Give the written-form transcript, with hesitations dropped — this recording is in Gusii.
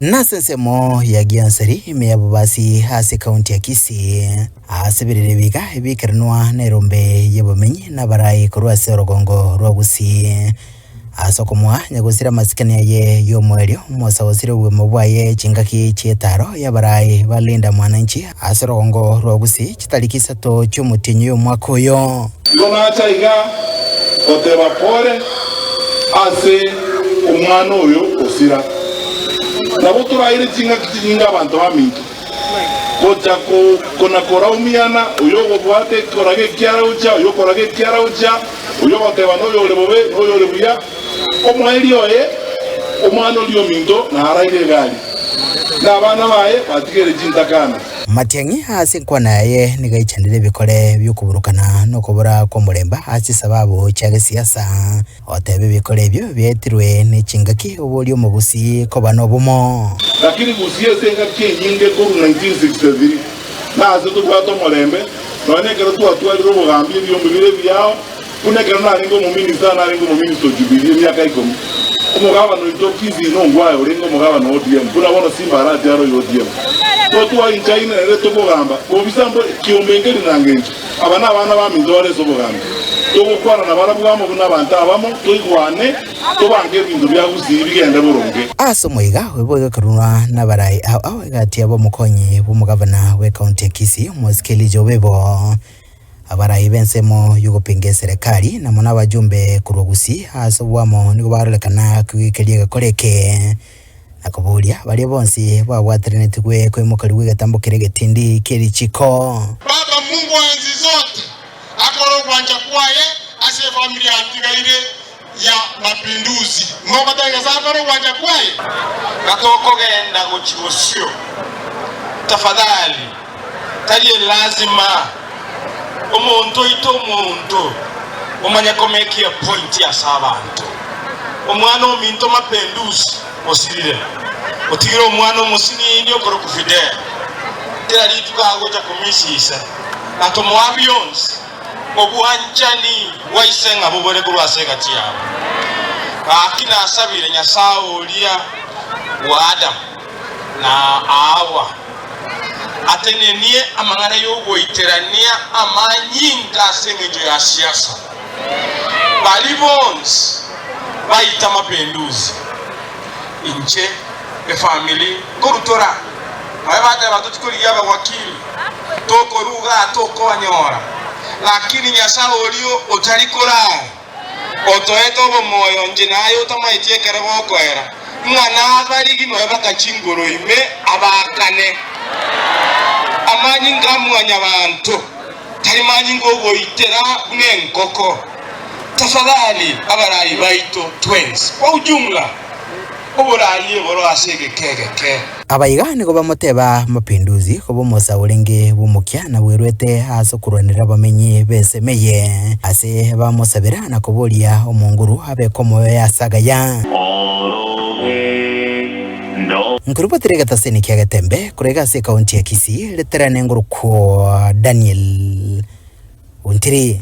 Nase ensemo ya Gianseri ime ya Bobasi ase ekaunti ya Kisii, ase ebiriri ebiga ebikeranwa nerombe y'obomenyi nabarai korwa ase orogongo rwa Gusii. Ase okomoa nyagosira amasikani aye y'omoerio, Musa osire obogima bwaye chingaki chi'etaaro y'abarai ba Linda Mwananchi ase orogongo rwa Gusii chitariki isato chi'omotienyi y'omwaka oyo. Igo nacha iga goteba pore ase omwana oyo osira. Nabo toraire chingaki chinyinge abanto baminto gocha kona-koraumiana, oyo ogobwata ekoraga ekiara gochia, oyo okoraga ekiara gochia, oyo ogoteba noyo ore bobe, noyo ore buya. Omoerio oye, omwana oria ominto naraire egari, na abana baye batigaire chintakana. Matiang'i ase enkwana yaye nigo aichanire ebikore bi'okoburukana na okobora kw'omoremba ase chisababu chia gesiasa, goteba ebikore ebio biaetirwe ne chingaki oboria omogusii koba nobomo. Lakini gusii ase engaki enyinge korwa 1963 nase tobwate omorembe, nonya ekero twatwarire obogambi ebiombe bire ebiao, Buna ekero narenge omominista, narenge omominista o Jubilee emiaka ikomi. Omogabana oito Kisii Nongwae orenge omogabana o ODM, buna bono Simba Arati are oyo ODM. Totwainchaine nere tokogamba, bobisa mbore, kiombe nkeri na ngencho. Aba nabana baminto bare ase obogambi. Togokwana nabarabwo amo buna abanto abamo, toigwane, tobange ebinto bia Gusii bigende boronge. Ase omoiga oyo boigo ekerunwa nabarai ao ao egati y'abomokonyi bw'omogavana bw'ecounty ya Kisii, Omosike Elijah Obebo. Abarai b'ensemo y'ogopinga eserekari na mono abajumbe korwa Gusii ase oboamo nigo barorekana koigikeria egekora eke na koboria baria bonsi babwateranetigwe koimokerigwa egetambo keria egetindi kie richiko. Baba Mungu wa enzi zote akore ogwancha kwaye ase efamiri yatigaire ya mapinduzi. Mogoteba Nyasae akore ogwancha kwaye? Gatokogenda gochia bosio, tafadhali tari elazima omonto oite omonto omanye komeki epointi ase abanto. Omwana ominto Mapenduzi osirire, otigire omwana omosinini okorokwa Fidel. Kera rituko agocha komisia ise na tomoa bionsi. Obwanchani bwa ise ng'a bobore korwa ase egati yabo. Gaki nasabire Nyasae oria bwa Adamu na Hawa atenenie amang'ana y'ogoiterania amanyinga ase engencho ya siasa. Baria bonsi baita mapinduzi, inche, efamiri, nkorutora. Baye bateba tochie korigia abawakili, tokorua igaa tokonyora. Lakini Nyasae oria otari korara, otoete obomoyo inche naye otamaeti ekero gokoera, ng'a nabarigi nonya baka chingoro ime abaakane. Amanyinga a mwanyabanto tari manyinga ogoitera buna enkoko. Tafadhali abarai baito twensi kwa ujumla. Oboraai igoro ase egeka egeke. Abaiga nigo bamoteba Mapinduzi koba omosa orenge bw'omokia na bwerwete ase okorwanera abamenyi b'ensemo eye. Ase bamosabera na koboria omonguru abeke omoyo oye ase agaya. Nkoribotire egetaseni kia Getembe korwa iga ase ekaunti ya Kisii, reterane ngorokwo Daniel Ontiri.